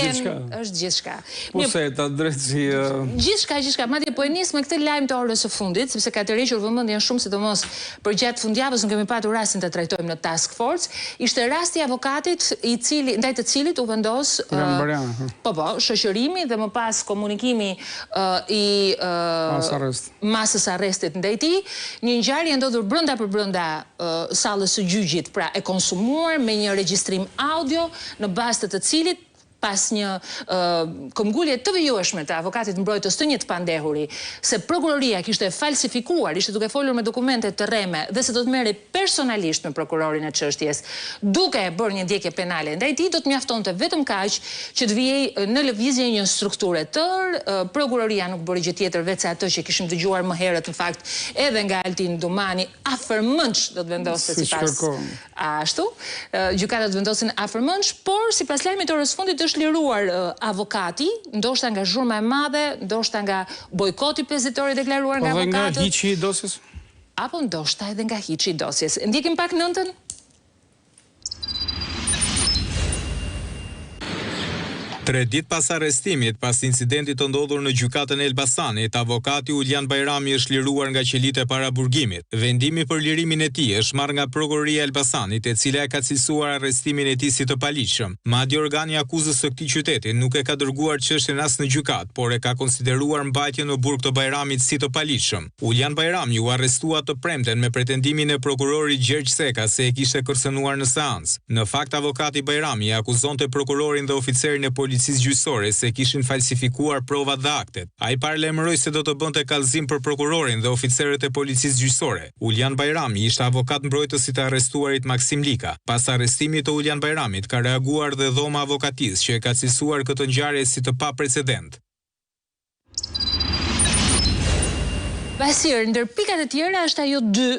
Është është gjithçka. Pushteti, drejtësia. Gjithçka, gjithçka. Madje po e nis me këtë lajm të orës së fundit, sepse ka tërhequr vëmendjen shumë sidomos përgjatë fundjavës nuk kemi patur rastin ta trajtojmë në Task Force. Ishte rasti i avokatit i cili ndaj të cilit u vendos po po, shoqërimi dhe më pas komunikimi i masës së arrestit ndaj tij, një ngjarje e ndodhur brenda për brenda sallës së gjyqit, pra e konsumuar me një regjistrim audio në bazë të të cilit pas një këmbgulje të vijueshme të avokatit mbrojtës të një të pandehuri se prokuroria kishte falsifikuar, ishte duke folur me dokumente të rreme dhe se do të merrej personalisht me prokurorin e çështjes, duke bërë një ndjekje penale ndaj tij, do të mjaftonte vetëm kaq që të vihej në lëvizje një strukturë e tërë. Prokuroria nuk bëri gjë tjetër veçse atë që kishim dëgjuar më herët në fakt edhe nga Altin Dumani, afërmendsh do të vendoste sipas ashtu, gjykata do të vendosin afërmendsh, por sipas lajmit të orës së fundit është liruar avokati, ndoshta nga zhurma e madhe, ndoshta nga bojkoti pesëditor i deklaruar nga avokatët. Po dhe nga hiçi i dosjes? Apo ndoshta edhe nga hiçi i dosjes. Ndjekim pak nëntën? Tre ditë pas arrestimit, pas incidentit të ndodhur në Gjykatën e Elbasanit, avokati Uljan Bajrami është liruar nga qelitë e paraburgimit. Vendimi për lirimin e tij është marrë nga Prokuroria e Elbasanit, e cila e ka cilësuar arrestimin e tij si të paligjshëm. Madje organi i akuzës së këtij qyteti nuk e ka dërguar çështjen as në gjykatë, por e ka konsideruar mbajtjen në burg të Bajramit si të paligjshëm. Uljan Bajrami u arrestua të premten me pretendimin e prokurorit Gjergj Seka se e kishte kërcënuar në seancë. Në fakt avokati Bajrami e akuzonte prokurorin dhe oficerin e policisë gjyqësore se kishin falsifikuar provat dhe aktet. Ai paralajmëroi se do të bënte kallëzim për prokurorin dhe oficerët e policisë gjyqësore. Uljan Bajrami ishte avokat mbrojtës i të arrestuarit Maksim Lika. Pas arrestimit të Uljan Bajramit ka reaguar dhe Dhoma e Avokatisë që e ka cilësuar këtë ngjarje si të paprecedentë. Basir, ndër pikat e tjera është ajo dy,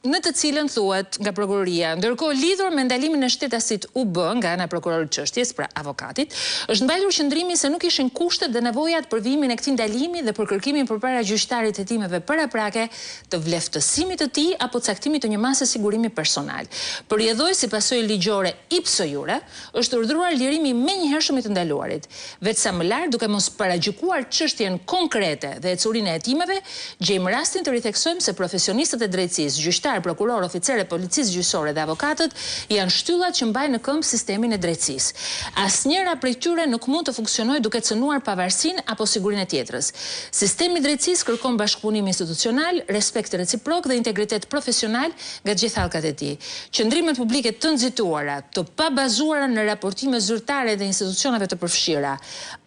në të cilën thuhet nga prokuroria, ndërkohë lidhur me ndalimin e shtetasit UB nga ana e prokurorit të çështjes, pra avokatit, është mbajtur qëndrimi se nuk ishin kushtet dhe nevojat për vijimin e këtij ndalimi dhe për kërkimin përpara gjyqtarit të hetimeve paraprake të vleftësimit të tij apo caktimit të një mase sigurimi personal. Për rrjedhojë, si pasojë ligjore ipso jure, është urdhëruar lirimi i menjëhershëm i të ndaluarit. Veç sa më lart, duke mos paragjykuar çështjen konkrete dhe ecurinë e hetimeve, gjejmë rastin të ritheksojmë se profesionistët e drejtësisë, gjyqtarë, prokurorë, oficerë e policisë gjyqësore dhe avokatët janë shtyllat që mbajnë në këmbë sistemin e drejtësisë. Asnjëra prej tyre nuk mund të funksionojë duke cënuar pavarësinë apo sigurinë e tjetrës. Sistemi i drejtësisë kërkon bashkëpunim institucional, respekt reciprok dhe integritet profesional nga të gjithë hallkat e tij. Qëndrimet publike të nxituara, të pabazuara në raportime zyrtare të institucioneve të përfshira,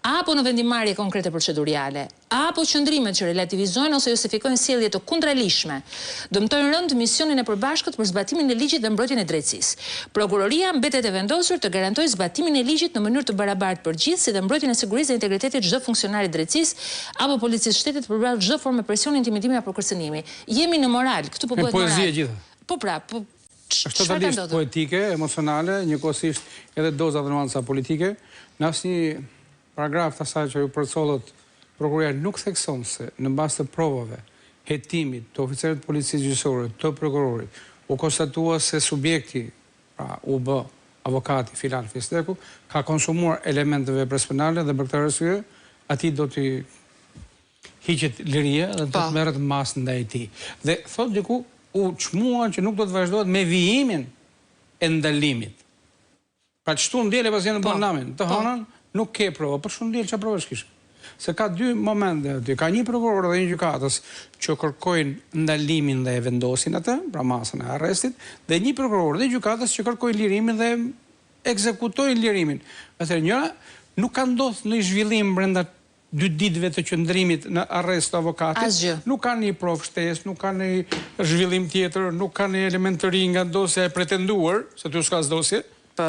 apo në vendimmarrje konkrete proceduriale, apo qëndrimet që relativizojnë ose justifikojnë sjellje të kundraligjshme, dëmtojnë rëndë misionin e përbashkët për zbatimin e ligjit dhe mbrojtjen e drejtësisë. Prokuroria mbetet e vendosur të garantojë zbatimin e ligjit në mënyrë të barabartë për të gjithë, si dhe mbrojtjen e sigurisë dhe integritetit të çdo funksionari të drejtësisë apo policisë së shtetit përballë çdo forme presioni, intimidimi apo kërcënimi. Jemi në moral, këtu po bëhet moral. Poezi e gjitha. Po pra, po Është totalisht poetike, emocionale, njëkohësisht edhe doza dhe nuanca politike. Në asnjë paragraf të asaj që ju përcollët, prokuroria nuk thekson se në bazë të provave, hetimit të oficerit të policisë gjyqësore, të prokurorit, u konstatua se subjekti, pra UB, avokati Filan Fisteku, ka konsumuar elementë të veprës penale dhe për këtë arsye atij do t'i hiqet liria dhe do të merret masë ndaj tij. Dhe thotë diku u çmua që nuk do të vazhdohet me vijimin e ndalimit. Pra të shtunë diel e pas janë bën namin. Të hënën nuk ke prova. Po shtunë diel çfarë provash kishe? Se ka dy momente aty. Ka një prokuror dhe një gjykatës që kërkojnë ndalimin dhe e vendosin atë, pra masën e arrestit, dhe një prokuror dhe gjykatës që kërkojnë lirimin dhe ekzekutojnë lirimin. Atëherë njëra nuk ka ndodhur ndonjë zhvillim brenda dy ditëve të qëndrimit në arrest të avokatit, Asgjë. nuk ka një provë shtesë, nuk ka një zhvillim tjetër, nuk ka një element të ri nga dosja e pretenduar, se aty s'ka as dosje. Po.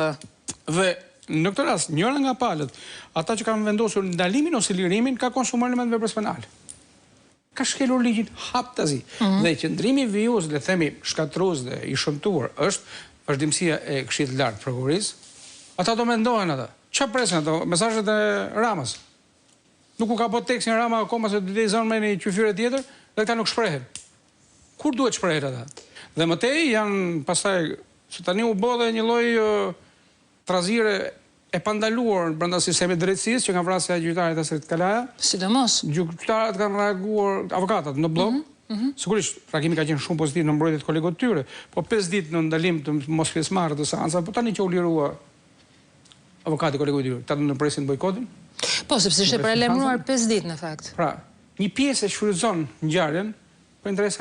Dhe në këtë rast, njëra nga palët, ata që kanë vendosur ndalimin ose lirimin, ka konsumuar elementë të veprës penale. Ka shkelur ligjin haptazi. Dhe qëndrimi vijues, le të themi, shkatërrues dhe i shëmtuar është vazhdimësia e Këshillit të Lartë të Prokurorisë. Ata do mendohen ata. Çfarë presin ato? Mesazhet e Ramës. Nuk u ka bo tekstin Rama akoma se do t'i zënë me një qyfyre tjetër dhe këta nuk shprehen. Kur duhet shprehen ata? Dhe më tej janë pastaj se tani u bë dhe një lloj trazire. E pandaluar brenda sistemit të drejtësisë që nga vrasja e gjyqtarit Astrit Kalaja. Sidomos. Gjyqtarët kanë reaguar, avokatët në bllok. Sigurisht, reagimi ka qenë shumë pozitiv në mbrojtje të kolegut të tyre, po 5 ditë në ndalim të mospjesëmarrjes të seancave, po tani që u lirua avokati i kolegut të tyre, ta ndërpresin bojkotin? Po, sepse ishte paralajmëruar 5 ditë në fakt. Pra, një pjesë e shfrytëzon ngjarjen për interesa.